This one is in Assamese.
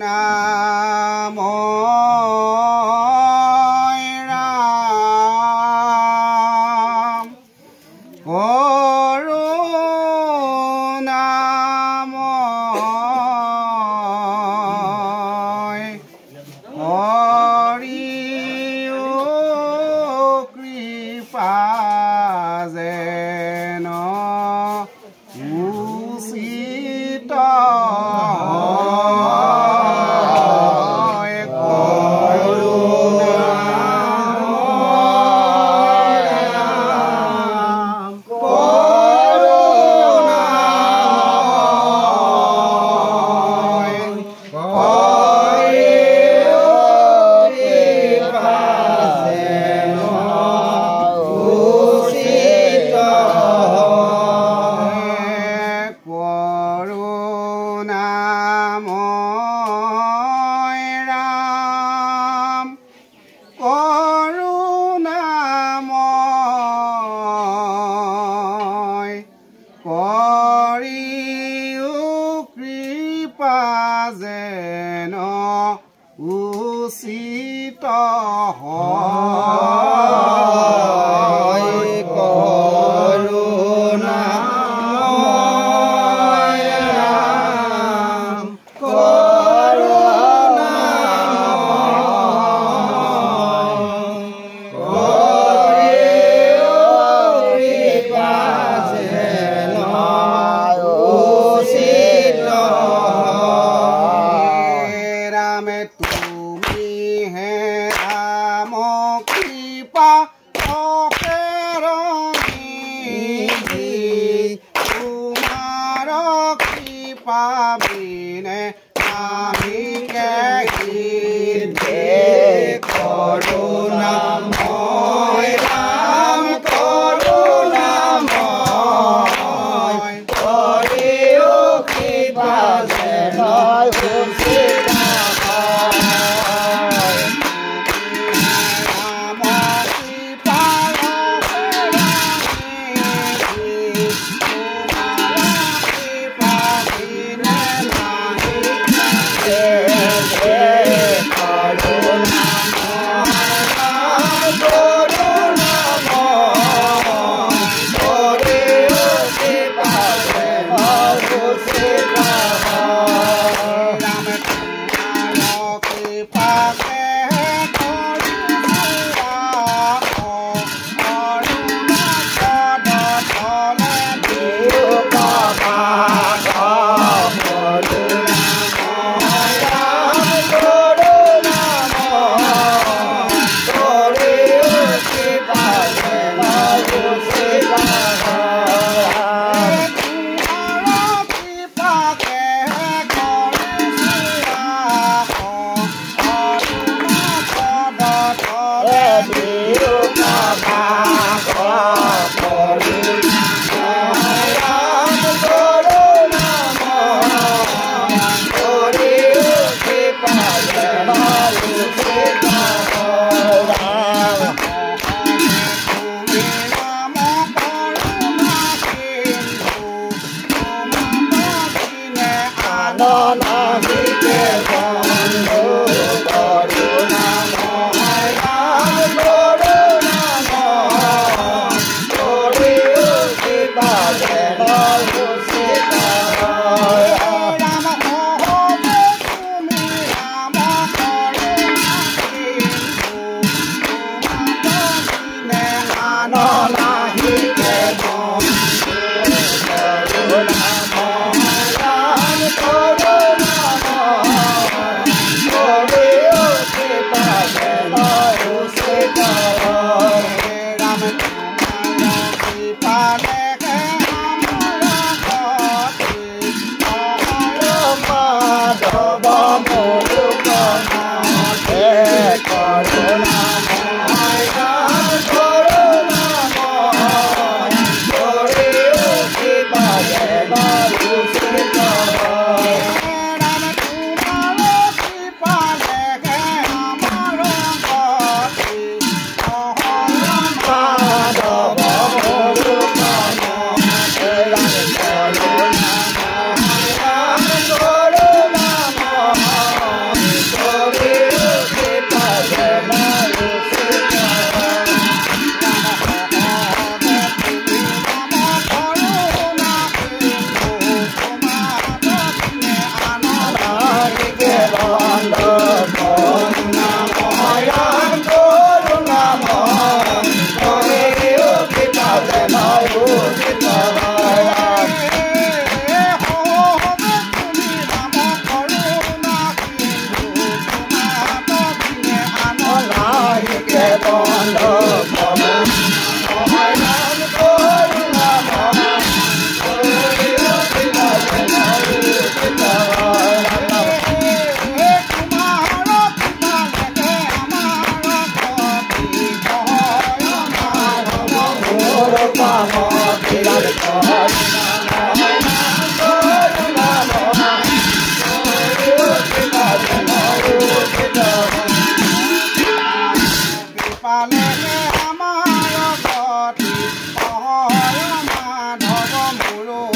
নাময় ৰাম কৰোণাময় হৰি কৃপা যেন উচিত। কৰোণাময় ৰাম কৰোণাময় কৰিও কৃপা যেন উচিত হয়। কৰোণাময় ৰাম কৰোণাময় কৰিও কৃপা যেন উচিত। ৰামে তুমি হে ৰাম কৃপা তোমাৰ কৃপা বিনে নাহিকে। কৰোণাময় ৰাম কৰোণাময় কৰিও কৃপা যেন উচিত। ৰাম কৃপা কৃপা বিনে নাহিকে। ৰাম তোমাৰ কৃপাকে অৰুণা পদ তলে। তোমাৰ কৃপাকে অৰুণা পদ তলে। তুমি ৰাম কৰোণা সিন্ধু তোমাক বিনে আন। নাহিকে বন্ধু। কৰোণাময় ৰাম কৰোণাময় কৰিও কৃপা যেন উচিত। ৰাম সহজে তুমি ৰাম কৰোণা সিন্ধু তোমাক বিনে আন। নাহিকে বন্ধু। কৰোণাময় ৰাম কৰোণাময় কৰিও কৃপা যেন উচিত। ৰাম তোমাৰ কৃপালেহে আমাৰ গতি। মাধৱ মোৰ মতে। কৰোণাময় ৰাম কৰোণাময় কৰিও কৃপা যেন উচিত। ৰাম তোমাৰ কৃপালেহে আমাৰ গতি। মাধৱ মোৰ মতে। কৰোণাময় ৰাম কৰোণাময় কৃপালে আমাৰ গতি, মাধৱ মোৰ।